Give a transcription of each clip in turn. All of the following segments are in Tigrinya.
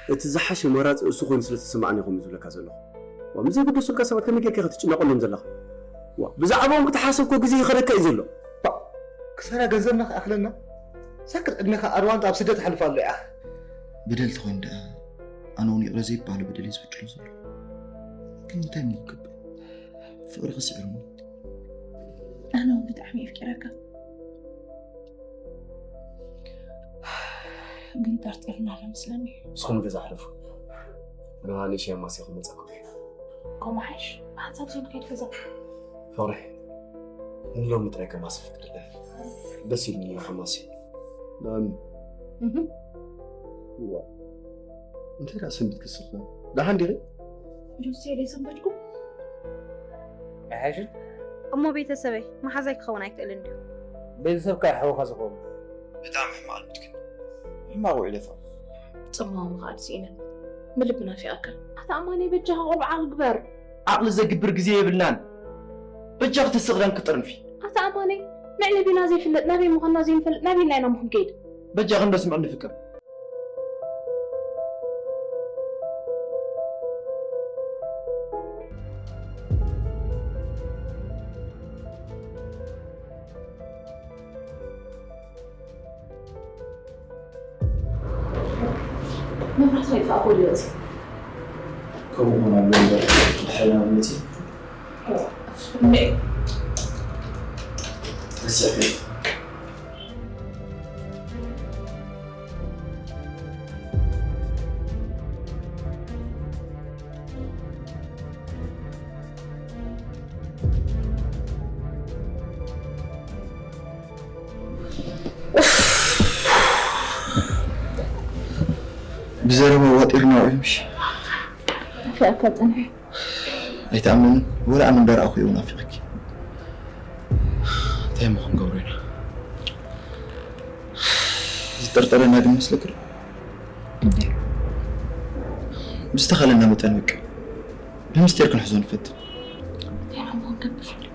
እቲ ዝሓሸ መራፂ እሱ ኮይኑ ስለ ዝተሰማዕኒ ይኹም ዝብለካ ዘለኹ። ዋ፣ ምስ ዘይገደሱልካ ሰባት ከመይ ጌርካ ክትጭነቐሎም ዘለኻ? ዋ፣ ብዛዕባኦም ክትሓሰብ እኮ ግዜ ይኸደካ እዩ ዘሎ። ባ፣ ክሳራ ገንዘብና ክኣኽለና? ሳክት ዕድሜኻ ኣርባዕተ ኣብ ስደት ኣሕልፍ ኣሎ ኢኻ። በደል ተኾይኑ ደኣ ኣነ እውን ይቕረ ዘይበሃሎ በደል እዩ ዝብድሎ ዘሎ። ግን እንታይ እሞ ክገብር? ፍቕሪ ክስዕርኒ። ኣነ እውን ብጣዕሚ የፍቅረካ። ግን ጠርጢርና ኣሎ መስለኒ። ንስኹም ገዛ ኣሕልፉ። ንሃኒ ሻሂ ማስየ ክመጸኩም። ከምኡ ሓይሽ፣ ብሓንሳብ ዞም ከይድ ገዛ። ፍቕሪ፣ ንሎሚ ጥራይ ከማሲ ፍቅድለይ። ደስ ኢሉኒ ከማሲ። ናኒ። እህ። ዋ። እንታይ ደኣ ሰንቢት ክስኻ? ደሓን ዲኺ? ጆሴ፣ ደይ ሰንበድኩም? ኣይሓይሽን? እሞ ቤተሰበይ፣ መሓዛይ ክኸውን ኣይክእልን ድዩ? ቤተሰብካ ሓውኻ ዝኸውን። ብጣዕሚ ሕማቕ ልምድኪ። ሕማቕ ውዒለ ፋ። ጽማም ከኣ ስኢነ። ምልቢ ናፊቐካ። ኣታ ኣማነይ በጃኻ ቆልዓ ግበር። ዓቕሊ ዘግብር ግዜ የብልናን። በጃኺ ተስቕ ዳን ክጥርንፊ። ኣታ ኣማነይ መዕለቢና ዘይፍለጥ ናበይ ምዃንና ዘይንፈልጥ ናበይ ኢና ምኹን ከይድ። በጃኺ እንዶ ስምዕኒ ፍቅር። መብራት ኣይጠፋእኩ ድዩ? ከምኡ ኾን ኣሎ እምበር፣ ድሕሪ ናብ መጺ። እምበይ። ረሲዕኪ። ብዘረባ ዋጢርና ውዒሉ ምሽ? ናፊቐካ ጸኒሐ። ኣይትኣምንን? ወላ ኣነ እንዳረኣኹ እየ ናፊቐኪ። እንታይ እሞ ክንገብሮ ኢና? ዝጠርጠረና ግን መስለኪ ዶ? እንታይ? ብዝተኻለና መጠን በቃ ብምስጢር ክንሕዞ ንፈትን። እንታይ እሞ ክንገብር?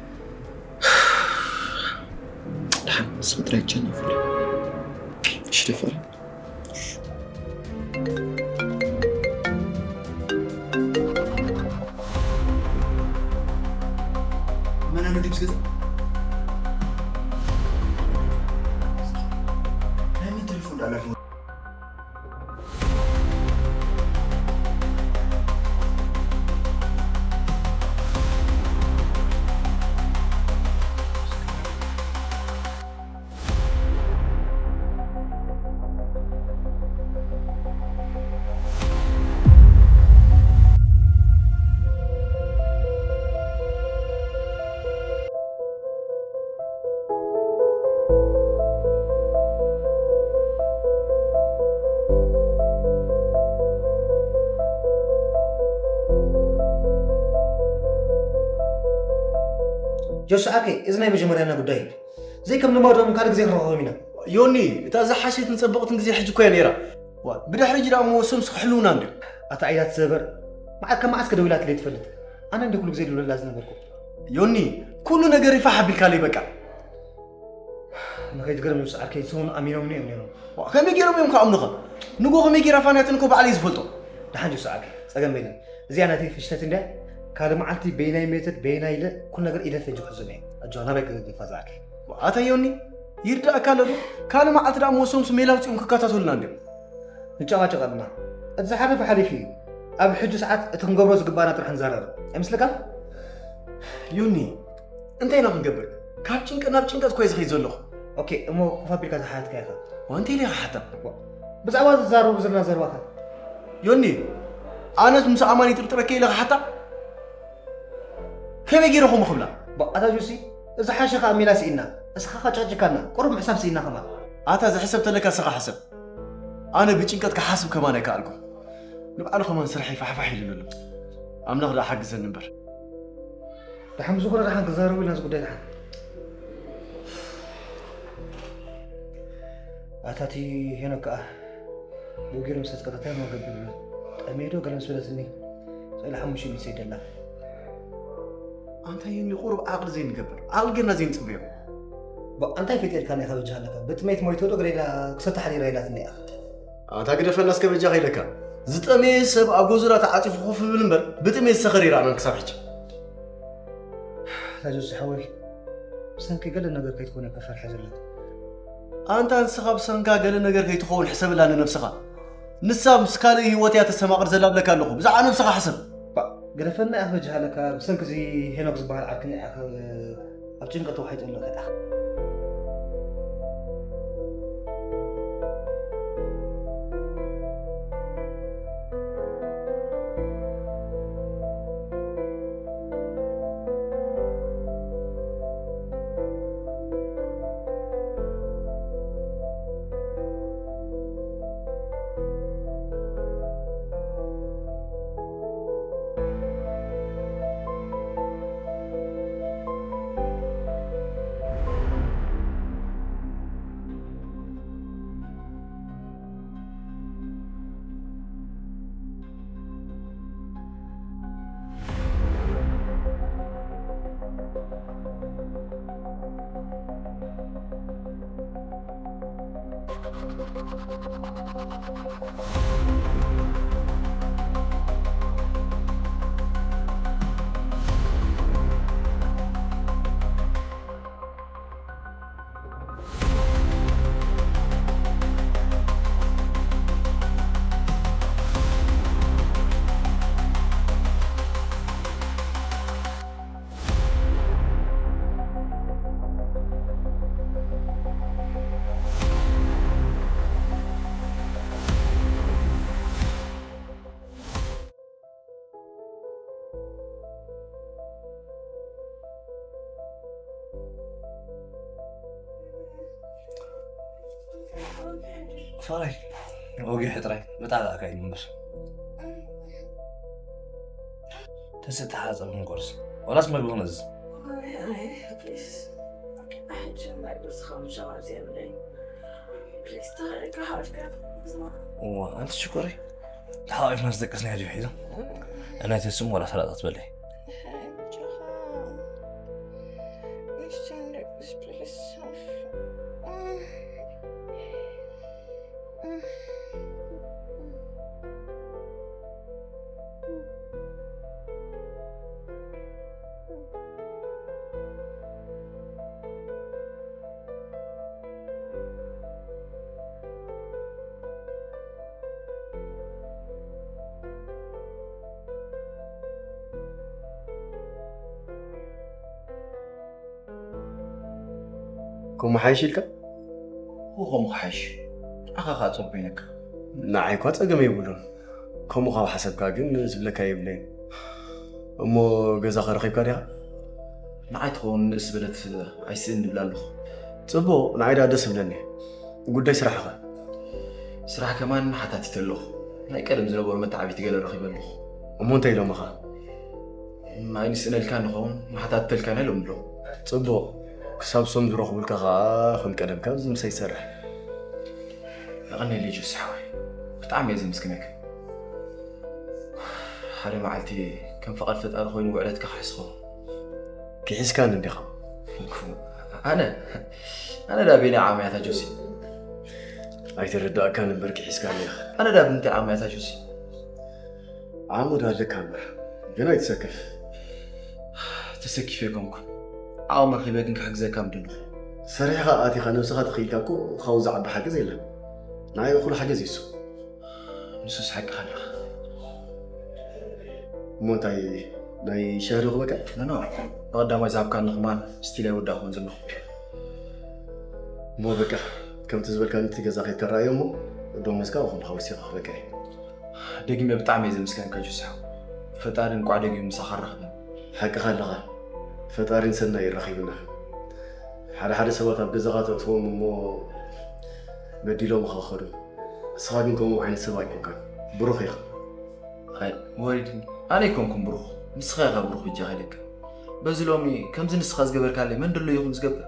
ደሓን ንስኺ ጥራይ ጨነፍሉ። እሺ ደፋር። መን ኣሎ ድምፂ ገዛ? ናይ መን ቴሌፎን ዳኣ ኣላትኒ? ጆስ ዓርከይ፣ እዚ ናይ መጀመርያና ጉዳይ እዩ። ዘይከም ልማዶም ካልእ ግዜ ክንረኽቦም ኢና። ዮኒ፣ እታ ዝሓሸትን ጸበቕትን ግዜ ሕጂ እኮ እያ ነይራ። ዋ፣ ብድሕሪ ሕጂ ደኣ እሞ ሰምስ ክሕልውና እንድዩ። ኣታ ዓይዳ ትሰበር። መዓት ከም መዓስ ከደዊላትለይ ትፈልጥ? ኣነ እንደ ኩሉ ግዜ ድውለላ ዝነበርኩ። ዮኒ፣ ኩሉ ነገር ይፋሕ ኣቢልካለይ በቃ። ንኸይትገርም ዮስ ዓርከይ፣ ሰሙን ኣሚኖምኒ እዮም ነይሮም። ዋ፣ ከመይ ገይሮም እዮም ክኣምኑኻ? ንጎ ከመይ ገይራ ፋንያትን እኮ ባዕለይ ዝፈልጦ። ደሓን ዮስ ዓርከይ፣ ጸገም የለን። እዚኣ ናተይ ፍሽለት እንድያ። ካልእ መዓልቲ በይናይ ሜተድ፣ በይናይ ኢለ፣ ኩሉ ነገር ኢደ ፈንጂ ክሕዞም እየ። ኣጆኻ፣ ናበይ ክገፋ ዝኣክል? ኣታ ዮኒ፣ ይርዳእካ ኣሎ ዶ? ካልእ መዓልቲ ደኣ መወሰምሱ ሜላ ኣውጺኦም ክከታተሉና እንድዮም። ንጨቓጨቕ ኣለና። እቲ ዝሓለፈ ሓሊፉ እዩ። ኣብ ሕጂ ሰዓት እቲ ክንገብሮ ዝግባኣና ጥራሕ ንዘራረብ። ኣይመስለካን? ዮኒ፣ እንታይ ኢና ክንገብር? ካብ ጭንቀት ናብ ጭንቀት እኮ እየ ዝኸይድ ዘለኹ። ኦኬ፣ እሞ ኮፍ ኣቢልካ ዝሓተትካ ኢኻ። ዋ፣ እንታይ ኢለ ክሓታ? ዋ፣ ብዛዕባ ዝዛረቡ ዘለና ዘረባታት። ዮኒ፣ ኣነስ ምስ ኣማን ይጥርጥረካ ኢለ ክሓታ? ከመይ ገይረ ከምኡ ክብላ? ባ፣ ኣታ ጆሲ፣ እዚ ሓሸኻ ኣሚና ስኢና። እስኻ ኸጨቅጭካና፣ ቁሩብ ምሕሳብ ስኢና ከማን። ኣታ ዝሕሰብ ተለካ እስኻ ሕሰብ። ኣነ ብጭንቀት ክሓስብ ከማን ኣይከኣልኩን። ንባዕሉ ከማን ስርሐይ ፋሕፋሕ ኢሉኒ ኣሎ። ኣምላኽ ደኣ ሓግዘኒ እምበር። ደሓን ብዝኾነ ደሓን ክዛረቡ ኢና እዚ ጉዳይ ደሓን። ኣታ እቲ ሄኖክ ከኣ ደው ገይሩ ምስ ኣስቀጠታ ማ ገብር ጠሜዶ ገለ ምስ በለትኒ። ስእሊ ሓሙሽተ ሚእቲ ሰይደላ። ኣንታ ዮኒ ቁሩብ ዓቕሊ ዘይንገብር፣ ዓቕሊ ጌርና ዘይንጽበዮ። ባ፣ እንታይ ፈጢርካ ናይ ከበጃ ኣለካ? ብጥሜት ሞይቶ ዶ ገለ ኢላ ክሰቲ ሓዲራ ኢላትኒ እያ። ኣታ ግደፈና እስከ በጃኻ ኢለካ። ዝጠመየ ሰብ ኣብ ገዙራ ተዓጺፉ ኮፍ ይብል እምበር ብጥሜት ዝሰኸረ ይረኣናን ክሳብ ሕጂ። ታጆስ ሓወይ፣ ብሰንኪ ገለ ነገር ከይትኾነካ ፈርሐ ዘለኹ። ኣንታ ንስኻ ብሰንካ ገለ ነገር ከይትኸውን ሕሰብላ ንነብስኻ። ንሳ ምስ ካልእ ህይወት እያ ተስተማቕር ዘላ እብለካ ኣለኹ። ብዛዕባ ነብስኻ ሕሰብ። ባ፣ ግደፈና ኢኻ በጃኻ ኣለካ። ብሰንኪ እዚ ሄኖክ ዝበሃል ዓርክና ኢኻ ኣብ ጭንቀት ተዋሒጡ ኣሎ ከኣ። ፍቕረይ፣ ወጊሑ ጥራይ በጣዕጣዕካ እዩ እምበር። ተስእ ተሓጸብ ንቆርስ። ዋላስ መግቢ ክነዝዝ? እዋ፣ ኣንቲ ሽኮረይ፣ ተሓቋቒፍና ዝደቀስናዮ ድዩ ሒዙ? ኣነ ኣይተስእም ዋላ ሰላጣ ትበልዒ? ከምኡ ሓይሽ ኢልካ? እዎ፣ ከምኡ ክሓይሽ። ንዓኻ ኸኣ ጸቡቕ ይነካ። ንዓይ እኳ ጸገም የብሉን። ከምኡ ካብ ሓሰብካ ግን ዝብለካ የብለይን። እሞ ገዛኸ ረኺብካ ዲኻ? ንዓይ ትኸውን ንእስ ዝበለት ኣይስእን እብላ ኣለኹ። ጽቡቕ፣ ንዓይ ደኣ ደስ እብለኒ። ጉዳይ ስራሕኸ? ስራሕ ከማን ሓታቲተ ኣለኹ። ናይ ቀደም ዝነበሩ መተዓቢቲ ገለ ረኺበ ኣለኹ። እሞ እንታይ ኢሎምኻ? ኣይንስእነልካን ንኸውን፣ ንሓታትተልካን ኢሎም ኣለዉ። ጽቡቕ፣ ክሳብ እሶም ዝረኽቡልካ ኸኣ ከም ቀደምካ ኣብዚ ምሳይ ሰርሕ። የቐንየለይ ጆሲ ሓወይ፣ ብጣዕሚ እየ ዘመስግነካ። ሓደ መዓልቲ ከም ፍቓድ ፈጣሪ ኮይኑ ውዕለትካ ክሕዝ ኸውን። ክሒዝካኒ እንዲኻ። ኣነ? ኣነ ደኣ በየናይ ዓቕሚ እያ እታ ጆሲ? ኣይተረዳእካን እምበር ክሒዝካኒ ኢኻ። ኣነ ደኣ ብምንታይ ዓቕሚ እያ እታ ጆሲ? ዓቕሚ ዶ ኣለካ እምበር፣ ግን ኣይትሰከፍ። ተሰኪፈ ኣይኮንኩን። ዓቕሚ ረኺበ ግን ክሕግዘካ ምደለኹ። ሰሪሕኻ ኣቲኻ ነብስኻ ተኽኢልካ እኮ ካብኡ ዝዓቢ ሓገዝ የለን። ንዓይ እኹል ሓገዝ እዩ እሱ። ንሱስ ሓቅኻ ኣለኻ። እሞ እንታይ ናይ ሻሂ ዶ ክበቃ? ኖ፣ ኖ። ብቐዳማይ ዝሃብካኒ ከማን ስቲል ኣይወዳእኩን ዘለኹ። እሞ በቃ፣ ከምቲ ዝበልካኒ እቲ ገዛ ከይከራዮ እሞ፣ ደሞዝካ ኣብኡ ከለኻ ወሲኻ ክበቃ እዩ። ደጊመ ብጣዕሚ እየ ዘመስግነካ ጆሲ ሓው። ፈጣሪ እንቋዕ ደጊሙ ምሳኻ ኣራኸበኒ። ሓቅኻ ኣለኻ። ፈጣሪን ሰናይ የራኺብና። ሓደ ሓደ ሰባት ኣብ ገዛኻ ተእትዎም እሞ በዲሎምኻ ክኸዱ። ንስኻ ግን ከምኡ ዓይነት ሰብ ኣይኮንካን። ብሩኽ ኢኻ። ኣይ፣ ወሪድኒ። ኣነ ኣይኮንኩን ብሩኽ። ንስኻ ኢኻ ብሩኽ ብጃኻ ኢለካ። በዚ ሎሚ ከምዚ ንስኻ ዝገበርካለይ መን ደሎ ይኹን ዝገብር?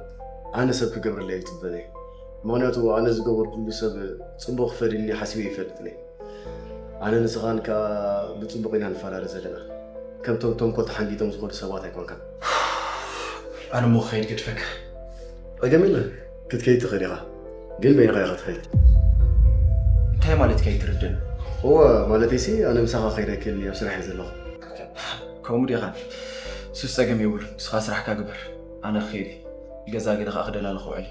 ኣነ ሰብ ክገብረለይ ኣይጽበን እየ። ምኽንያቱ ኣነ ዝገበርኩሉ ሰብ ጽቡቕ ክፈድየኒ ሓሲበ ኣይፈልጥን እየ። ኣነ ንስኻን ከኣ ብጽቡቕ ኢና ንፈላለ ዘለና። ከምቶም ተንኮል ተሓንጊጦም ዝኸዱ ሰባት ኣይኮንካን። ኣነ እሞ ክኸይድ ገድፈካ። ጸገም የለን። ክትከይድ ትኽእል ኢኻ። ግን በይንኻ ኢኻ ትኸይድ። እንታይ ማለትካ እዩ ትርድእኒ? እወ፣ ማለተይሲ ኣነ ምሳኻ ከይደ ክእል ኣብ ስራሕ እየ ዘለኹ። ከምኡ ዲኻ? ሱስ ጸገም የብሉን። ንስኻ ስራሕካ ግበር። ኣነ ክኸይድ እየ። ገዛ ገለ ኸኣ ክደላልኽ ውዕል።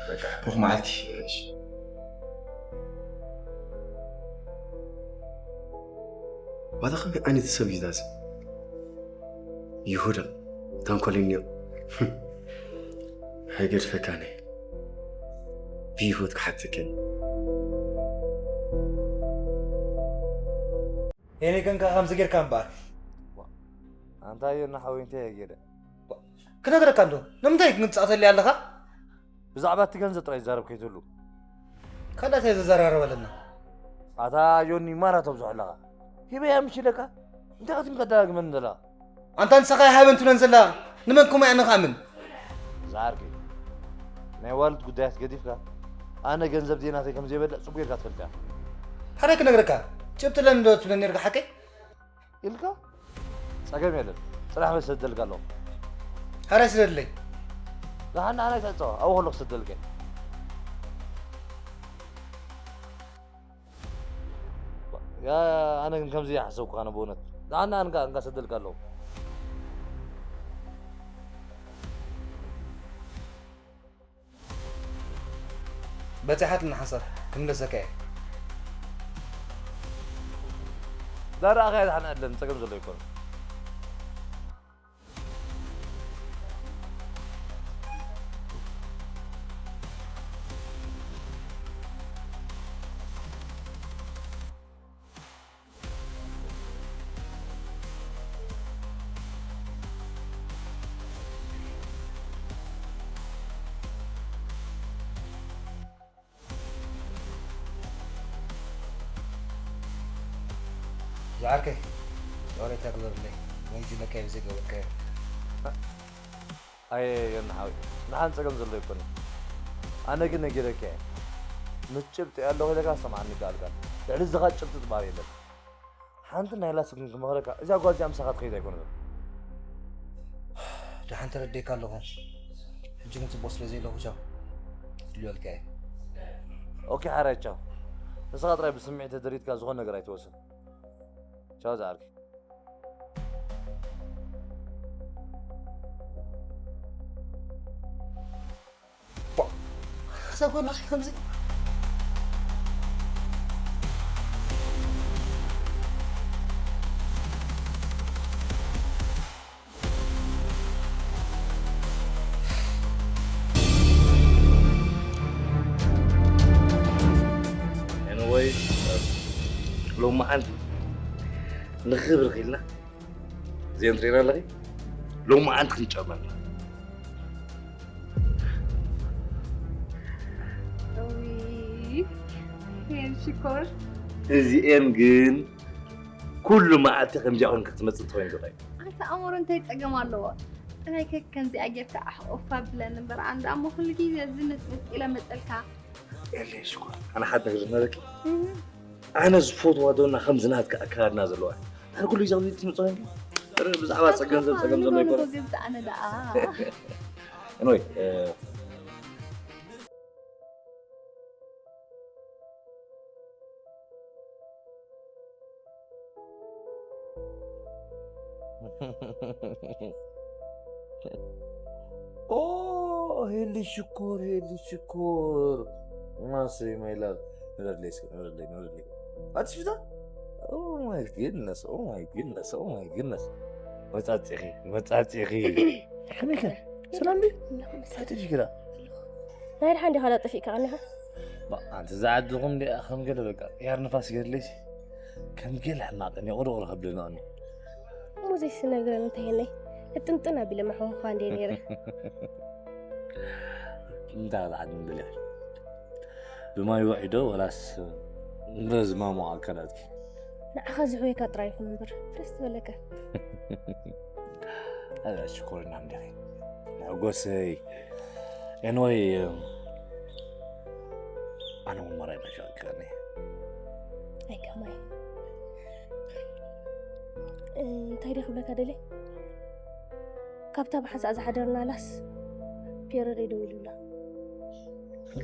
በቃ። ብሩኽ መዓልቲ። እሺ። ዋላ ከመይ ዓይነት ሰብ እዩ ዛዚ? ይሁዳ፣ ተንኮለኛ። ኣይገድፈካን እየ። ብሂወት ክሓተኪ እየ። የኔ ግን ከ ከምዚ ጌርካ እምበኣር። ኣንታ ዮና ሓወይ እንታይ እየ ገይረ? ክነግረካ እንዶ፣ ንምንታይ ግን ትጻተሊ ኣለኻ? ብዛዕባ እቲ ገንዘብ ጥራይ ይዛረብ ከይትህሉ። ካልእ እንታይ ዘዘራረበለና? ኣታ ዮኒ ማራ ተብዝሖ ኣለኻ። ሂበያ ምሽ ኢለካ? እንታይ ክትም ከደጋግመኒ ዘለኻ? ኣንታ ንስኻ ይሃበን ትብለን ዘላ ንመን ኮማ እያ ንኽኣምን? ዝዓርከይ፣ ናይ ዋልድ ጉዳያት ገዲፍካ፣ ኣነ ገንዘብ ድየ ናተይ ከም ዘይበልዕ ጽቡቕ ጌርካ ትፈልጥ ኢኻ። ሓደይ ክነግረካ፣ ጭብጢ ለን ዶ ትብለኒ ነርካ ሓቀይ? ኢልካ? ጸገም የለን። ጽናሕ በል፣ ሰደልካ ኣለኹ። ሓራይ ስደድለይ። ንሓና ሓናይ ተዕጸዋ፣ ኣብኡ ከሎ ክሰደልከ። ያ፣ ኣነ ግን ከምዚ ይሓሰብኩ ኣነ ብእውነት። ንሓና እንካ፣ እንካ ሰደልካ ኣለኹ። በጺሓትና ሓንሳብ ክምለሰካ እየ። ዳርኣ ከያ ዝሓንኣለን ጸገም ዘሎ ኣይኮነን። ዝዓርከይ፣ ይቕሬታ ግበርለይ፣ ወንጅለካ ብዘይገበርካዮ። ኣየ ዮና ሓወይ፣ ንሓን ጸገም ዘሎ ኣይኮነን። ኣነ ግን ነጊረካ እየ። ምስ ጭብጢ ኣለኹ ኢለካ ሰምዓኒ ይከኣልካ። ልዕሊ ዝኻ ጭብጢ ትበሃል የለን። ሓንቲ ናይ ላስ ግን ክመኽረካ፣ እዛ ጓል እዚኣ ምሳኻ ትኸይድ ኣይኮነትን። ደሓን ተረዲእካ ኣለኹ። ሕጂ ግን ጽቡቕ ስለ ዘይለኹ ቻው። ድልዮ ኣልካ እየ። ኦኬ ሓራይ ቻው። ንስኻ ጥራይ ብስምዒት ተደሪትካ ዝኾነ ነገር ኣይትወስን። ቻው ዝዓርከይ። ቧ! ሓሳብ ኮና ከምዚ። Anyway፣ ሎማዓንቲ ንኽብር ኺልና ዜን ትሬና ኣለኺ። ሎማዓንቲ ክንጨመርና። እውይ፣ ሄን ሽኮር። እዚኤን ግን ኩሉ መዓልቲ ከምዚኣ ኮይንካ ክትመጽእ እንተኾይኑ ዶ? ኣንታ ኣእምሮ እንታይ ጸገም ኣለዎ? ጥራይ ከ ከምዚኣ ጌርካ ኣሕቑፍ ኣብለኒ እምበር፣ ኣነ ደኣ እሞ ኩሉ ግዜ እዚ ንጥንጥ ኢለ መጸልካ። የለይ ሽኮር፣ ኣነ ሓንቲ ነገር ክነግረኪ። እህ። ኣነ ዝፈትዋ ዶና ከምዚ ናትካ ኣከዳድና ዘለዋ። ኣነ ኩሉ ግዜ ከምዚ ትምጽእ ኮይንካ። ኧረ ብዛዕባ ጸገም ሰብ ጸገም ዘሎ ኣይኮነን። ገዛ ኣነ ደኣ። Anyway፣ እ፣ ኦ፣ ሄሊ ሽኮር፣ ሄሊ ሽኮር። ማሰይ፣ my love። ንበርለይ እስኪ፣ ንበርለይ፣ ንበርለይ። ኣትሽፍታ? Oh my goodness፣ oh my goodness፣ oh my goodness። መጻጺኺ፣ መጻጺኺ። ከመይከ? ሰላም ድዩ? እንታይ ትጅግራ? ናይ ደሓን ዲኻ ጠፊእካ ቀኒኻ? ባ፣ ኣንቲ ዝዓድኹም ዲኣ ከም ገለ በቃ፣ ያር ንፋስ ገድለይሲ። ከም ገለ ሕማቕ፣ እኔ ቁርቁር ከብለና እኔ። እሞ ዘይስነግረን እንታይ የለይ? እጥንጥን ኣቢለ መሕወኻ እንደ ነይረ። እንታይ ዝዓድም ብልሕ? ብማይ ውዒዶ ወላስ በዚ ማሞ ኣካላትኪ? ንዓኻ ዝሕወየካ ጥራይ ይኹን እምበር፣ ደስ ዝበለካ። ኣዛ ሽኮሪና እንዲኺ። መጎሰይ። ኤንወይ፣ ኣነ እውን መራይ መሻቅከኒ። ኣይ ከማይ። እ፣ እንታይ ደ ክብለካ ደልየ? ካብታ ብሓንሳእ ዝሓደርናላስ ፔረደይ ደው ኢሉላ።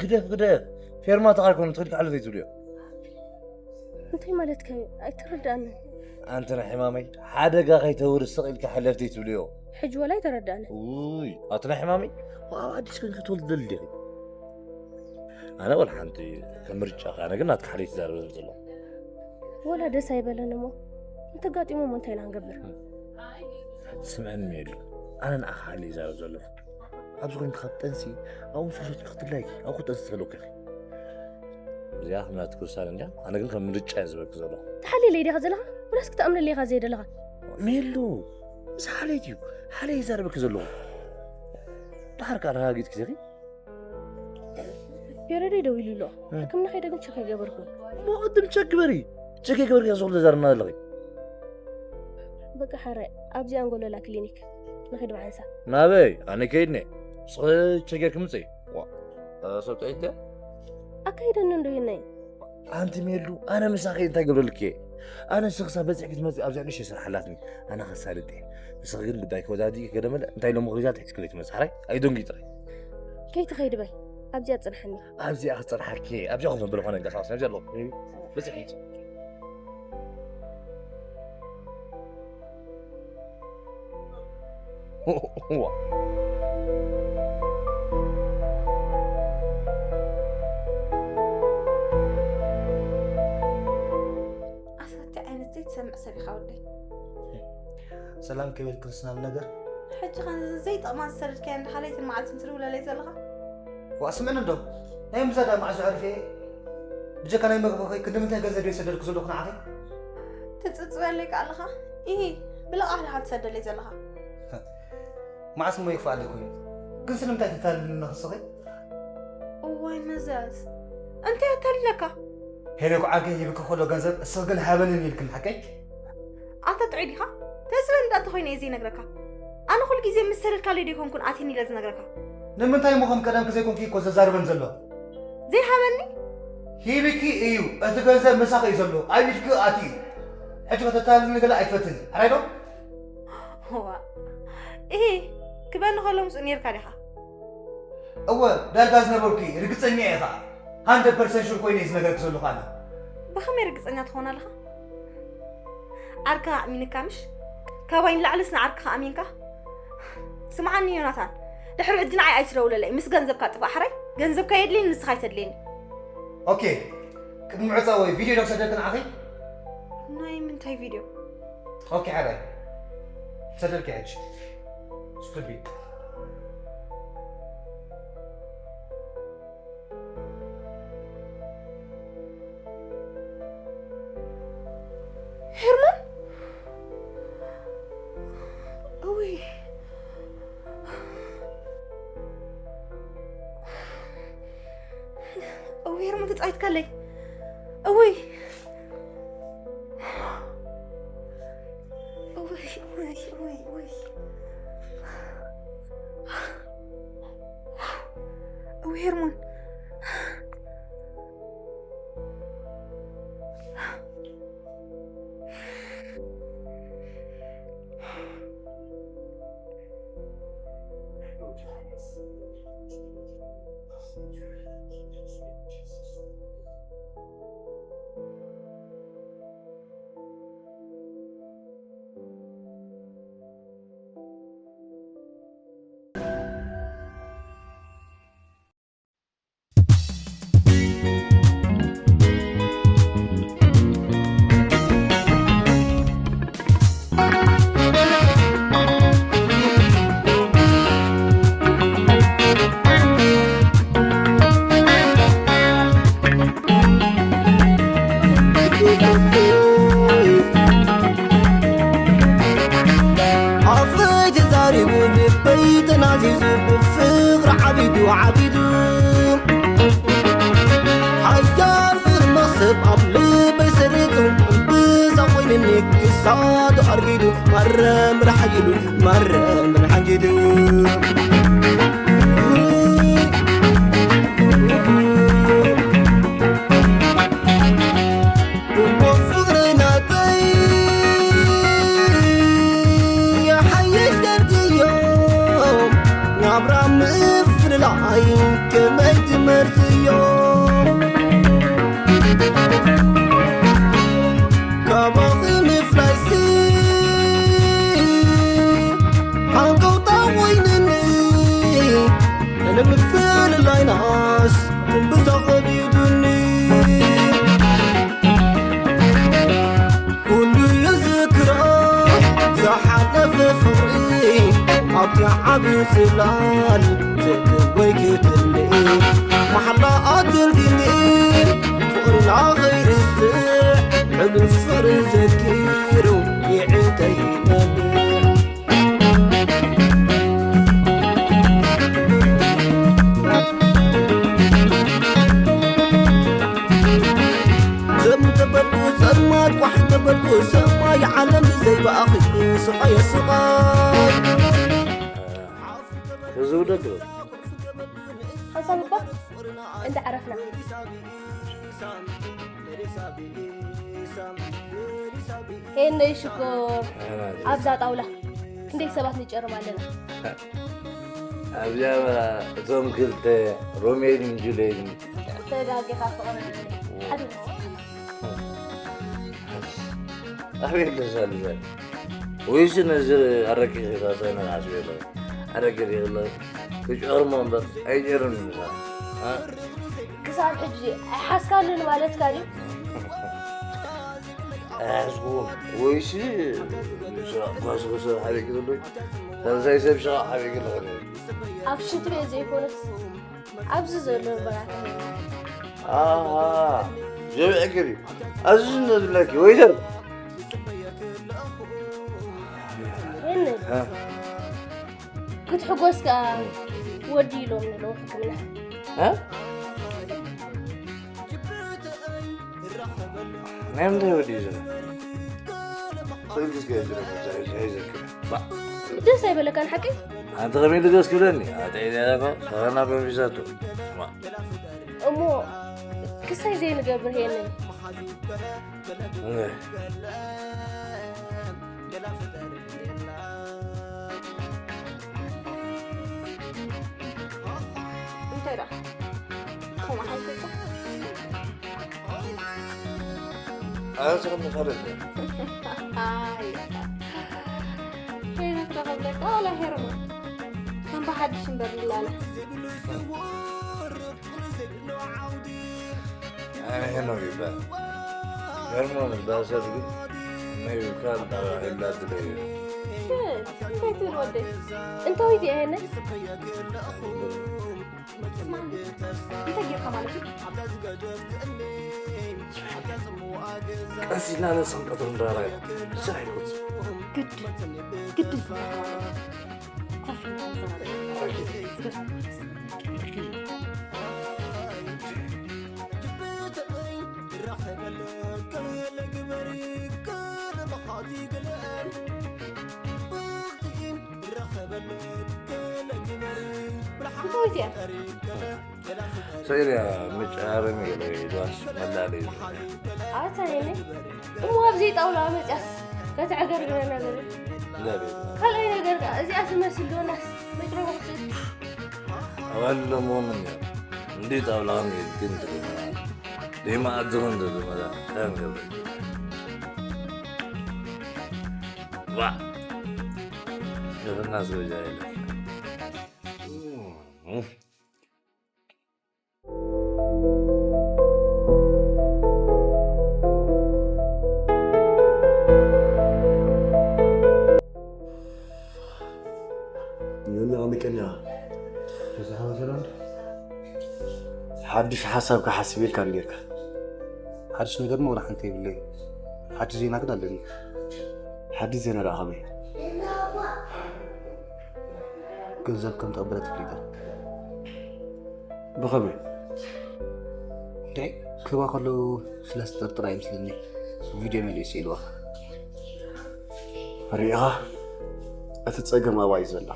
ግደፍ፣ ግደፍ። ፌርማታ ካልኮነ ትኽእል ክሓልፍ እዩ ትብልዮ። እንታይ ማለትካ እዩ? ኣይተረዳእንን። ኣንቲ ናይ ሕማመይ ሓደጋ ከይተውርስ ስቕ ኢልካ ሕለፍቲ ትብልዮ። ሕጂ ወላ ኣይተረዳእንን። ውይ፣ ኣቲ ናይ ሕማመይ፣ ኣብ ኣዲስ ኮይንካ ትወልድ ደሊ ዲኺ? ኣነ ወላ ሓንቲ ከም ምርጫ፣ ኣነ ግን ናትካ ሓደይ ትዛረብ ዘሎ። ወላ ደስ ኣይበለን እሞ እንተጋጢሞም እንታይ ኢና ንገብር? ስምዕኒ ሜሉ፣ ኣነ ንዓኻ ሓደይ ይዛረብ ዘለኹ። ኣብዚ ኮይንካ ካብ ጠንሲ ኣብኡ ምሽ ክትላይ ኣብኡ ጠንሲ ተለውከኺ። እዚኣ ከም ናትኪ ውሳነ እንድያ፣ ኣነ ግን ከም ምርጫ እየ ዝበኪ ዘለኹ። ተሓልየለይ ዲኻ ዘለኻ? ወላስ ክትኣምነለይ ኢኻ ዘይደለኻ? ሜሉ፣ ምስ ሓለይት እዩ፣ ሓለይ ይዛረበኪ ዘለኹ። ደሓር ከኣ ኣረጋጊጽኪ ዲኺ? ፔሬደይ ደው ኢሉ ኣሎ። ሕክምና ከይደ ግን ቸክ ኣይገበርኩን። እሞ ቅድም ቸክ ግበሪ። ቸክ ኣይገበርኪ እያ ዝኹሉ ተዛርብና ዘለኺ። በቃ ሓራይ፣ ኣብዚ ኣንጎሎላ ክሊኒክ ንኺድ ብሓንሳብ። ናበይ? ኣነ ከይድኒ። ንስኺ ቸክ ጌርኪ ምጽኢ። ዋ፣ እዛ ሰብ ጥዒት ድያ? ኣካይደኒ እንዶ ይናይ። ኣንቲ ሜሉ፣ ኣነ ምሳኺ እንታይ ገብረልኪ እየ? ኣነ ንስኺ ክሳብ በጺሕኪ ትመጺ ኣብዚኣ ንእሽተይ ስራሕ ኣላትኒ። ኣነ ከሳልጥ እየ። ንስኺ ግን ጉዳይኪ ወዳዲእኪ ገለ መለ እንታይ ሎሚ ሪዛልት ሒዝክለይ ትመጽእ። ሓራይ? ኣይደንጊ ጥራይ። ከይትኸይዲ በይ። ኣብዚኣ ጽንሓኒ። ኣብዚኣ ክጸንሓኪ፣ ኣብዚኣ ኮፍ መበሊ ኾነ እንቀሳቐስ፣ ኣብዚኣ ኣለኹ። በጺሕኪ። ዋ። ኣሰቲ ዓይነት ዘይትሰምዕ ሰብ ኢኻ ወደይ። ሰላም ከይበልክንስ ናብ ነገር። ሕጂ ኸን ዘይጠቕማ ዝሰደድካያ እንዳ ሓለይትን መዓልትን ትድውለለይ ዘለኻ? ዋ፣ ስምዕኒ እንዶ። ናይ ምዛዳ መዓዝ ኣዕሪፈ እየ? ብጀካ ናይ መግቢ ኸይ ክንዲ ምንታይ ገንዘብ እየ ዝሰደድኩ ዘለኹ ንዓኺ? ትጽጽበለይ ከኣ ኣለኻ? ኢሂ፣ ብልቓሕ ዲኻ ትሰደለይ ዘለኻ? መዓስ እሞ ይኽፍኣለይ ኮይኑ? ግን ስለምንታይ ተታልልኒ ንስኺ? እዋይ መዘዝ፣ እንታይ ኣታሊለካ? ሄኖክ ዓርከይ ሂብኪ ከሎ ገንዘብ፣ እስኺ ግን ሃበኒ ኢልክኒ ሓቀይ? ኣታ ጥዑይ ዲኻ? ተዝበን እንዳ እንተኾይነ እየ ዘይነግረካ። ኣነ ኩሉ ግዜ ምስ ሰደድካለይ ዶ ኣይኮንኩን ኣትየኒ ኢለ ዝነግረካ? ንምንታይ እሞ ከም ቀደምኪ ዘይኮንኪ እኮ ዘዛርበን ዘሎ? ዘይሃበኒ? ሂብኪ እዩ። እቲ ገንዘብ ምሳኺ እዩ ዘሎ። ኣብ ኢድኪ ኣትዩ እዩ። ሕጂ ከተታልልኒ ገለ ኣይትፈትን። ሕራይ ዶ? እዋ። እሂ፣ ክበኒ ከሎ ምስኡ ኔርካ ዲኻ? እወ፣ ዳርጋ ዝነበርኩ እየ። ርግጸኛ እየ ኸኣ። ሃንድረድ ፐርሰንት ሹር ኮይነ እየ ዝነግረኪ ዘለኹ ኣነ። ብኸመይ ርግጸኛ ትኸውን ኣለኻ? ዓርክኻ ኣእሚንካ ምሽ? ካባይ ንላዕልስ ንዓርክኻ ኣሚንካ? ስምዓኒ ዮናታን፣ ድሕሪ ሕጂ ንዓይ ኣይትደውለለይ፣ ምስ ገንዘብካ ጥፋእ ሕራይ። ገንዘብካ የድልየኒ፣ ንስኻ ኣይተድልየኒ። ኦኬ፣ ቅድሚ ምዕጻው ወይ ቪድዮ ዶ ክሰደልኪ ንዓኺ? ናይ ምንታይ ቪድዮ? ኦኬ፣ ሕራይ። ክሰደልኪ ሕጂ። ስቱፒድ። ሄርሞን? እውይ። እውይ፣ ሄርሞን ተጻዊትካለይ። እውይ። እውይ፣ እውይ፣ እውይ፣ እውይ። እውይ፣ ሄርሞን። ኣፈይ ተዛሪቡ ልበይ ተናዚዙ ብፍቕሪ ዓቢዱ ዓቢዱ ሓያል ፍቕሪ መኽሰብ ኣብ ልበይ ሰሪጹ እምብዛ ኮይኑኒ ክሳዱ ኣርጊዱ ማረ ምራሕ ኢሉ ማረ ምራሕ ኣንጊዱ እሞ ፍቕሪ ናተይ ይሓይሽ ደርድዮ ናብራ ምፍልላይ ከመይ ትመርጽዮ ዓቢ ጽላል ዘተወይ ክትልኢ፣ መሓላ ኣትርግኒ፣ ፍቕርና ኸይርስዕ፣ ዕሉል ፍቕሪ ዘኪሩ፣ ይዕንተይ ይነብዕ። ዘም ተበልኩ ጸልማት፣ ኳሕ ተበልኩ ሰማይ፣ ዓለም ብዘይ ብኣኺ ስቓይ ስቓይ። ህዝቡ ደግ በል። ሓንሳብ እባ እንዳ ዓረፍና። ሄነይ ሽኮር፣ ኣብዛ ጣውላ ክንደይ ሰባት ንጨርም ኣለና። ኣብዚኣ እቶም ክልተ ሮሜልን ጁሌልን። ተጋጊኻ ፍቕሪ ሓደ ኣቤት ደስ ኣልዛል። ወይስ ነዚ ኣረቂ ኺታሳይና ዓስቤሎ? ኣረቂ ዲኽሎ? ትጨርሞ እምበር ኣይጨርም ምሳ። እ? ክሳብ ሕጂ ኣይሓስካሉን ማለትካ ድዩ? ኣይሓስኩዎን። ወይስ ጓስጉሶ ሓቢእኪ ዘሎ? ሳልሳይ ሰብ ሸቓቕ ሓቢእኪ ኣለኺ። ኣብ ሽንቲ ቤት ዘይኮነስ ኣብዚ ዘሎ በራት። ኣሃ፣ ጀብዐ ገሪ። ኣዝዝ ነዝብለኪ፣ ወይዘር። የለ። እ። ክትሕጎስ ከኣ ወዲ ኢሎም ንለው ሕክምና። እ? ናይ ምንታይ ወዲ እዩ ዝብል? ክእል እስከ ዝረብ ዘይ-፣ ዘይዘክር። ባ። ደስ ኣይበለካን ሓቀይ? ኣንተ ከመይ ኢሉ ደስ ክብለኒ? ኣታ ኢለ ያለባ፣ ሰራና በሚዛቱ። ማ። እሞ ክሳይ ዘይንገብር ሄነይ። እህ። እንታይ ደኣ? ከምኡ ሓይፈቶ? ኣነ ዝኽኒ ካልእ። ኣይ። ሄኖክ ዶ ክብለካ ዋላ ሄርሞን? ከም ብሓድሽ እምበር ንላለ። ኣነ ሄኖክ ይበሃል። ሄርሞን ዝበሃል ሰብ ግን ነቢብካ ተባሂላ ትለዩ። ሽት፣ እንታይ ትብል ወደይ? እንታዊት እያ ሄነ? ስማዕኒ፣ እንታይ ጌርካ ማለት እዩ? ቀስ ኢልና ነብስን ቀትሪ ንራራይ። ብስራሕ ይኮት። ግድ፣ ግድ። ኮፍ ኢልና ንዘራረብ። እንታይ እያ? ሰይርያ መጫረሚ ገለ ይባስ መላለይ። ኣታ የኔ እሞ ኣብዚ ጣውላ መጽያስ ከተዕገርግረና ገለ። ለቤት ካልኣይ ነገር ከኣ እዚኣ ትመስል ዶናስ መጭረቦ ክትሰጥ። ኣባል ደሞ ምን እንዴ ጣውላ ምን ግን ትግመራ? ደማ ኣድግን ትግመራ? ታም ገለ። ዋ። ለብና ዝወጃ የለ። ዮኒ፣ ኣንቀኛ። ተዛሃወ ሰላም። ሓድሽ ሓሳብ ክሓስብ ኢልካ እንዲርካ። ሓድሽ ነገር ምቕራሕ እንተ የብለይ። ሓድሽ ዜና ግን ኣለኒ። ሓድሽ ዜና ደኣ ከመይ? ገንዘብ ከም ተቐበለት ፍሊጠ። ብኸመይ? እንታይ? ክህባ ከለዉ ስለ ዝጠርጥራ ይመስለኒ ቪድዮ መሊኡ ስኢልዋ። ርኢኻ? እቲ ጸገም ኣብኣ እዩ ዘሎ።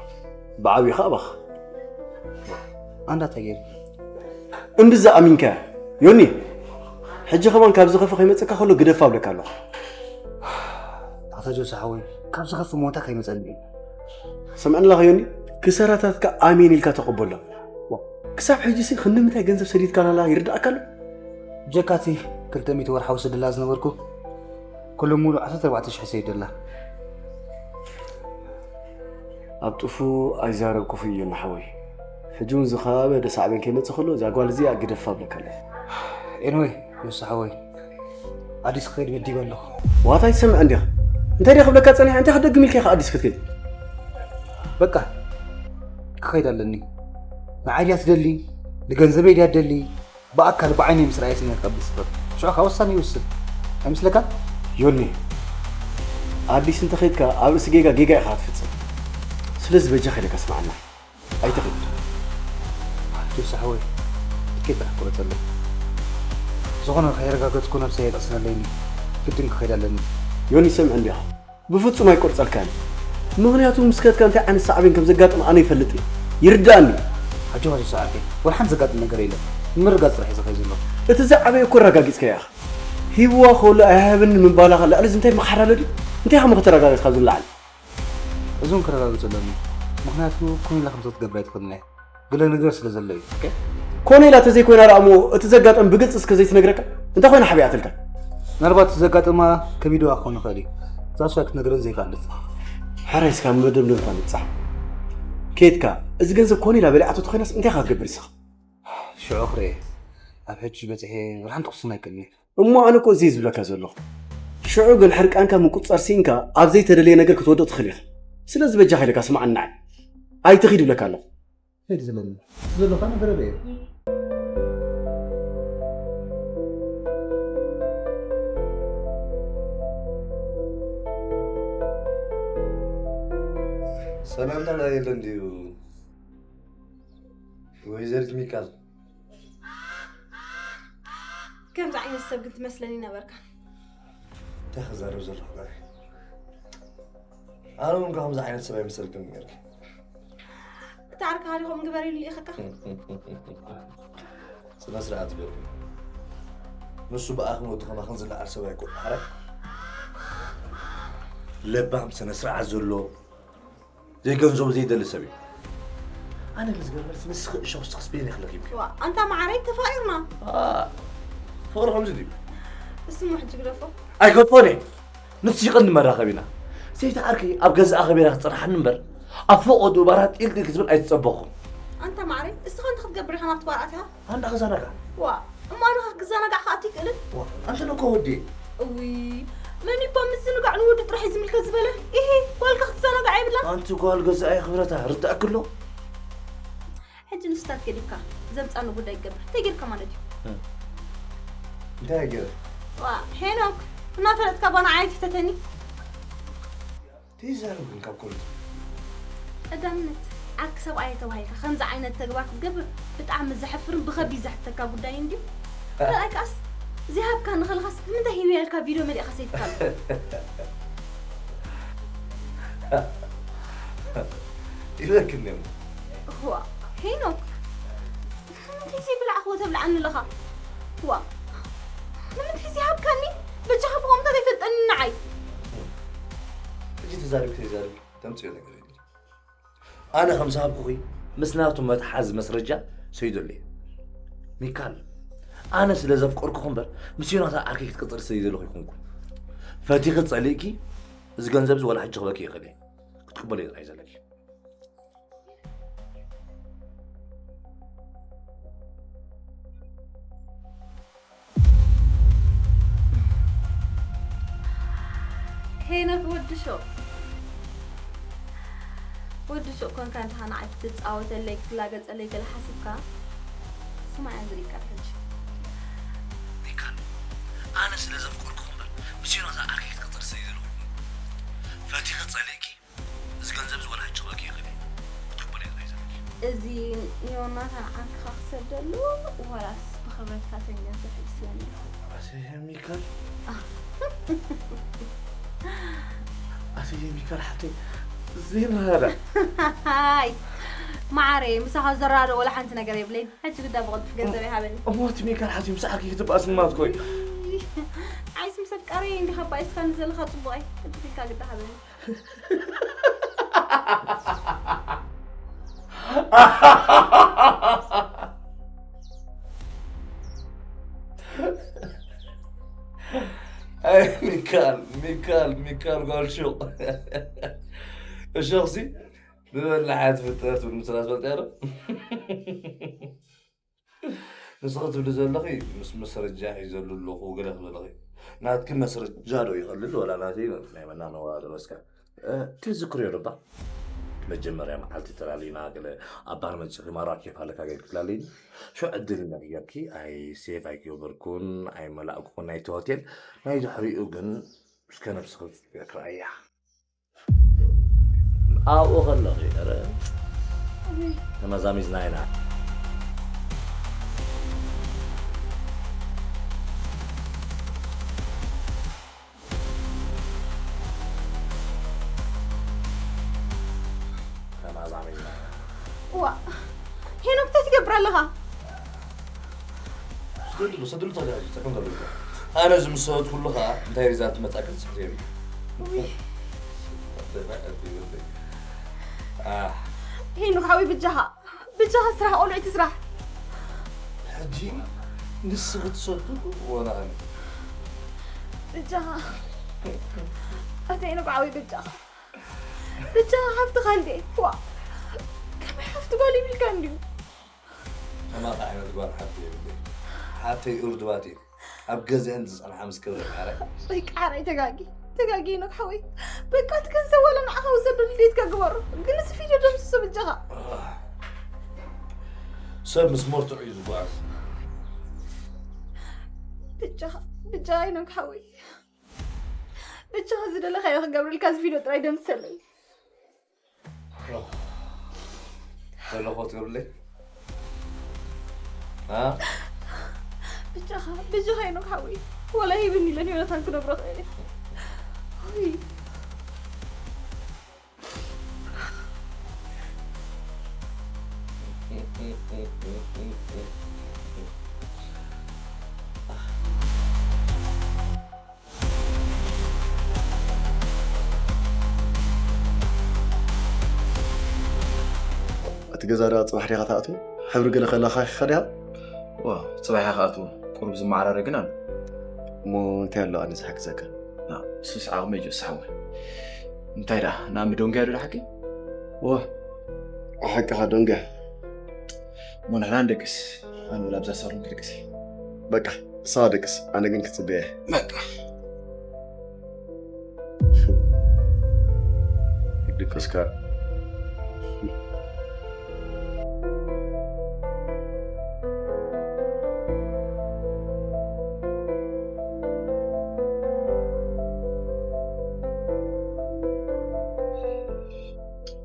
ብዓብዩ ኸኣ ኣባኻ። ኣንዳ እንታይ ገይሩ? እንድዛ ኣሚንካያ። ዮኒ፣ ሕጂ ከማን ካብ ዝኸፍእ ከይመጸካ ከሎ ግደፋ እብለካ ኣለኹ። ኣታ ጆሲ ሓወይ፣ ካብ ዝኸፍእ ሞታ ከይመጸኒ እዩ። ስምዕኒ ኣለኻ ዮኒ፣ ክሰራታትካ ኣሜን ኢልካ ተቐበሎ። ክሳብ ሕጂሲ ክንዲ ምንታይ ገንዘብ ሰዲድካላላ ይርድኣካ ኣሎ? ብጀካቲ ክልተ ሚእቲ ወርሓዊ ስድላ ዝነበርኩ፣ ኩሉ ሙሉ ዓሰርተ ኣርባዕተ ሽሕ ሰዲደላ። ኣብ ጥፉእ ኣይዛረብ ክፉእ እዩ ንሓወይ። ሕጂ እውን ዝኸባበደ ሳዕቤን ከይመጽእ ከሎ እዛ ጓል እዚኣ ግደፋ እብለካ ኣለኹ። ኤንወይ፣ ዮሲ ሓወይ፣ ኣዲስ ክኸይድ መዲበ ኣለኹ። ዋታ ኣይትሰምዕን ዲኻ? እንታይ ዲኻ ክብለካ ጸኒሐ? እንታይ ክትደግም ኢልካ ኢኻ ኣዲስ ክትከይድ? በቃ፣ ክኸይድ ኣለኒ። ንዓይ ድያ ትደሊ? ንገንዘበይ ድያ ትደሊ? ብኣካል ብዓይነይ ምስ ረኣየስ ኢና ከብል ዝኽእል። ሽዑ ካብ ውሳነ ይውስን። ኣይመስለካን? ዮኒ፣ ኣዲስ እንተኸይድካ ኣብ ርእሲ ጌጋ ጌጋ ኢኻ ትፍጽም። ስለዚ በጃ ከይደካ ስምዓና። ኣይትኽድ። ሓፍቱ ሳሕወይ፣ ትኬት ጥራሕ ክቆርጸለይ። ዝኾነ ከየረጋገጽኩ ነብሰይ የጠቕስን ኣለይኒ። ግድን ክኸይድ ኣለኒ። ዮኒ፣ ሰምዕ እንዲኻ። ብፍጹም ኣይቆርጸልካን። ምኽንያቱ ምስ ከድካ እንታይ ዓይነት ሳዕቤን ከም ዘጋጥም ኣነ ይፈልጥ እየ። ይርዳእኒ። ኣጆኻ ጆሲ ዓርከይ፣ ወላ ሓንቲ ዘጋጥም ነገር የለን። ንምርጋጽ ጥራሕ እየ ዝኸይድ ዘለኹ። እቲ ዝዓበየ እኮ ኣረጋጊጽካዮ ኢኻ። ሂብዋ ከሎ ኣይሃብን ምባላኻ ልዕሊ እዚ እንታይ መሓራለ ድዩ? እንታይ ኢኻ እሞ ከተረጋግጽ ካብዚ ንላዕሊ? እዚ እውን ክረጋግጽ ኣለኒ። ምኽንያቱ ኮነ ኢላ ከምዚ ክትገብር ኣይትኽእልን እያ። ገለ ነገር ስለ ዘሎ እዩ። ኦኬ? ኮነ ኢላ ተዘይኮይና ደኣ እሞ እቲ ዘጋጠም ብግልጺ እስከ ዘይትነግረካ? እንታይ ኮይና ሓቢኣትልካ? ምናልባት እቲ ዘጋጠማ ከቢድዋ ክኸውን ይኽእል እዩ። እዛ እሷ ክትነግረን ዘይከኣለት። ሕራይ እስካ መደምደምታ ንብጻሕ። ኬድካ፣ እዚ ገንዘብ ኮነ ኢላ በሊዓቶ ተኾይናስ እንታይ ኢኻ ክትገብር ንስኻ? ሽዑ ክርኤ። ኣብ ሕጂ በጺሐ ወላ ሓንቲ ክውስን ኣይክእልን እየ። እሞ ኣነ እኮ እዚ እየ ዝብለካ ዘለኹ። ሽዑ ግን ሕርቃንካ ምቁጽጻር ሲኢንካ ኣብ ዘይተደለየ ነገር ክትወድቕ ትኽእል ኢኻ። ስለዚ በጃኻ ኢለካ ስምዓኒ ንዓይ። ኣይትኺድ ይብለካ ኣለኹ። ከይድ ዘለኒ። እቲ ዘለኻ ነገር ርኤ። ሰላምታ ናይ የለን ድዩ? ወይዘሪት ሚካል። ከምዚ ዓይነት ሰብ ግን ትመስለኒ ነበርካ። እንታይ ክዛረብ ዘለኹ ጋር? ኣነ እውን ከምዚ ዓይነት ሰብ ኣይመሰልክን ነርኪ። እቲ ዓርካ ሃሪኾም ግበር ኢሉ ይኸካ። ስነ ስርዓት ገሩ። ንሱ ብኣኽን ወዲ ከማኽን ዝለዓል ሰብ ኣይኮን። ሓራይ ለባም፣ ስነ ስርዓት ዘሎ፣ ዘይገንዘቡ ዘይደሊ ሰብ እዩ። ኣነ ግን ዝገርመልሲ ንስኺ እሾኽ ዝኽስበየን ይኽለኪ። ዋ፣ ኣንታ መዓረይ ተፋቂርና። አ፣ ፍቕሪ ከምዚ ድዩ? እስሙ ሕጂ ግደፎ። ኣይገድፎን እየ። ንሱ ይቐኒ መራኸቢና። ሰይቲ ዓርከይ ኣብ ገዛኣ ከቢራ ክትጸንሓኒ እምበር፣ ኣብ ፈቐዶ ባራት ጢልጢል ክትብል ኣይትጸበኹ። ኣንታ መዓረይ፣ እስኻ እንታይ ክትገብር ኢኻ ናብቲ ባራት ኢኻ? ኣንዳ ክዛናጋ። ዋ፣ እሞ ኣነ ኸ ክዘናጋዕ ኸኣ ኣይክእልን? ዋ፣ ኣንተ ደኮ ወዲ። እዊ፣ መን ይባ ምዝንጋዕ ንወዱ ጥራሕ እዩ ዝምልከት ዝበለ? ኢሂ፣ ጓልካ ክትዘናጋዕ የብላን። ኣንቲ ጓል ገዛኢ ክብረታ ርዳእኪ ኣሎ? ሕጂ ንስታት ገዲፍካ ዘምጻኒ ጉዳይ ይገብር። እንታይ ጌርካ ማለት እዩ? እንታይ ገይረ? ዋ፣ ሄኖክ፣ እናፈለጥካ ባና ዓይነት ይሕተተኒ። ተይዛረብ ግን ካብ ኮሪቱ። ቀዳምነት፣ ዓርኪ ሰብኣየ ተባሂልካ ከምዚ ዓይነት ተግባር ክትገብር ብጣዕሚ ዘሕፍርን ብኸቢድ ዘሕተካ ጉዳይ እንድዩ። ካልኣይ ከኣስ፣ ዘይሃብካ ንኸልኻስ ንምንታይ ሂበ ኢልካ ቪድዮ መሊእኻ ሰይድካ ኣሎ? ኢለክኒ እሞ። እዋ፣ ሄኖክ፣ ንምንታይ ዘይበላዕኽዎ ተብልዓኒ ኣለኻ? ዋ፣ ንምንታይ ዘይሃብካኒ? በጃኻ ብቐምታ ዘይፈልጠኒ ንዓይ። ሕጂ ተዛሪብ ተይዛሪብ ተምፅዮ ነገር የለን። ኣነ ከም ዝሃብኩኺ ምስ ናቱ መትሓዚ መስረጃ ሰይደሉ እየ። ሚካል፣ ኣነ ስለ ዘፍቀርኩኺ እምበር ምስ ዮናታን ዓርከይ ክትቅፅሪ ሰይደለኹ ኣይኮንኩን። ፈቲኺ ፀሊእኪ እዚ ገንዘብ እዚ ዋላ ሕጂ ክበኪ ይኽእል እየ። ክትቅበልዮ ጥራይ ዘለኪ። ሄኖክ ወዲ ሹቕ። ወዲ ሹቕ ኮንካ እንተኻ ንዓይ ክትጻወተለይ ክትላገጸለይ ገለ ሓሲብካ? ስማዕ እያ ዝሪእካ ሕጂ። ሚካል፣ ኣነ ስለ ዘፍቀርኩኺ እምበር ምስ ዮናስ ዓርከይ ክትቅጽሪ ስለ ዘይደለኹ ኣይኮንኩን። ፈቲኺ ጸሊእኪ እዚ ገንዘብ እዚ ዋላ ሕጂ ክበኪ ይኽእል እየ። ክትቅበልዮ ጥራይ ዘለኪ። እዚ ንዮናታን ዓርክኻ ክሰደሉ ዋላስ ብኽብረትካ ተን ገንዘብ ሕጂ ስበኒ? ኣሰይ ሚካል። ኣሰይ ሚካል ሓፍተይ ዘይረዳዳእ። ሃይ፣ መዓረይ፣ ምሳኻ ዘረዳድእ ወላ ሓንቲ ነገር የብለይን። ሕጂ ግዳ ብቕልጡፍ ገንዘብ ይሃበኒ። እሞ እቲ ሚካል ሓፍተይ ምስ ዓርኪ ክትበኣስ ማለት ኮይ። ዓይስ ምስ ኣፍቃረይ እንዲኻ ባኢስካኒ ዘለኻ ጽቡቐይ። ቅልጥፍ ኢልካ ግዳ ሃበኒ። ኣይ ሚካል፣ ሚካል፣ ሚካል ጓል ሹቕ። እሾኽሲ ብበላሓት ፍጥረት እውን ምስላ ትፈልጥ እያ ዶ? ንስኺ ትብሊ ዘለኺ ምስ መስረጃ ሒዘሉ ኣለኹ ገለ ክትብለኺ። ናትኪ መስረጃ ዶ ይኸልል ወላ ናተይ ናይ መናነዋ ዶ መስካ? እ፣ ትዝክርዮ ዶ እባ? መጀመርያ መዓልቲ ተላሊና ገለ ኣብ ባር መፂኺ ማራ ኬፍ ኣለካ ገይር ክትላልይኒ ሽዑ ዕድል እንዳገርኪ ኣይ ሴፍ ኣይገበርኩን ኣይመላእኩን ናይቲ ሆቴል ናይ ድሕሪኡ ግን እስከ ነብስኺ ክረኣያ ኣብኡ ከለኺ ረ ተመዛሚዝና ኢና ተመዛሚዝና ኢና ዋ ሄኖክ እንታይ ትገብር ኣለኻ? ስደድሉ ሰድሉ ተጋሪ ጸቅም ዘሎ ኣነ ዝምሰወት ኩሉ ከዓ እንታይ ሪዛልት መጻ ክትስሕት የብሉ ውይ ሄኖክ ሓወይ ብጃኻ ብጃኻ ስራሕ ቆልዑ እቲ ስራሕ ሕጂ ንስኺ ትሰዱ ወላ ኣነ ብጃኻ ኣታ ሄኖክ ሓወይ ብጃኻ ብጃኻ ሓፍትኻ እንዴ ዋ ከመይ ሓፍቲ ጓል ይብልካ እንድዩ ከማኻ ዓይነት ጓል ሓፍቲ የብለይ ሓፍተይ እርድባት እየ ኣብ ገዝአን ዝፀንሓ ምስ ክብረ ማረ ወይ ቃዕራይ ተጋጊ ተጋጊ ሄኖክ ሓወይ በቃ እቲ ገንዘብ ዋላ ንዓኻ ውሰዶ ንዴትካ ግበሮ ግን እዚ ቪድዮ ደምስሶ ብጃኻ ሰብ ምስ መርትዑ እዩ ዝጓዓዝ ብጃኻ ብጃኻ ሄኖክ ሓወይ ብጃኻ ዝደለኻዮ ክገብረልካ እዚ ቪድዮ ጥራይ ደምስሰለይ ዘለኹ ትገብርለይ ብጃኻ ብጃኻ ሄኖክ ሓወይ ዋላ ሂብኒ ኢለን ዮናታን ክነግሮ ክእል እየ ውይ እቲ ገዛ ደኣ ጽባሕ ዲኻ ትኣትዎ? ሕብሪ ገለ ከለኻኺኻ ዲኻ? ዋ ጽባሕ ኢኻ ክኣትዎ ቁሩብ ዝመዓራረ ግን ኣሎ እሞ እንታይ ኣሎ ኣነ ዝሓግዘካ? እሱስ ዓቕመይ ጆስ ሓወይ እንታይ ደኣ ናብ ምዶንግያ ዶ ደሓቂ ዋ ሓቅኻ ዶንግያ እሞ ንሕና ንደቅስ ኣነ ወላ ኣብዛ ሳሮን ክድቅስ እየ በቃ እሳ ደቅስ ኣነ ግን ክጽበየ በቃ ይድቅስካ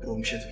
ሮምሸት